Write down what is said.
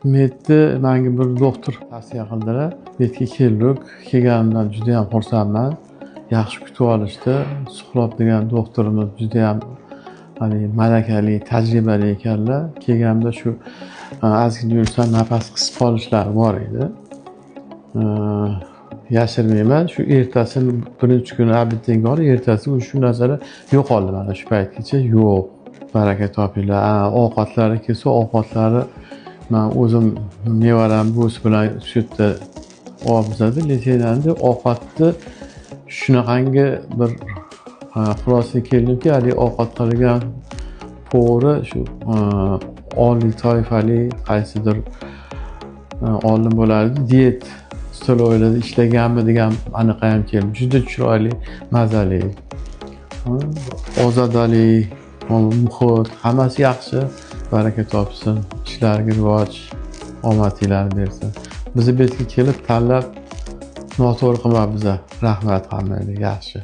Medni menga bir doktor tavsiya qildilar. Bu yerga keldik. Kelganimdan judayam xursandman. Yaxshi kutib olishdi. Suhrob degan doktorimiz judayam haligi malakali, tajribali ekanlar. Kelganimda shu ozgina yursam nafas qisib qolishlari bor edi. Yashirmayman, shu ertasini birinchi kuni обед dan keyin ertasi shu narsalar yo'qoldi, mana shu paytgacha yo'q. Baraka topinglar. Ovqatlari kelsa, ovqatlari man o'zim nevaram buvisi bilan shu yerda olibdi лечение ni. Ovqatni shunaqangi bir xulosaga keldimki, haligi ovqat qilgan повар i shu oliy toifali qaysidir olim bo'lardi, diyet столовой larda ishlaganmi degan anaqa ham keldi. Juda chiroyli, mazali, ozodalik, muhit, hammasi yaxshi. Baraka topsin, ishlariga rivoj, omadinglarni bersin. Bizni bu yerga kelib tanlab noto'g'ri qilmabmiz. Rahmat hammaga, yaxshi.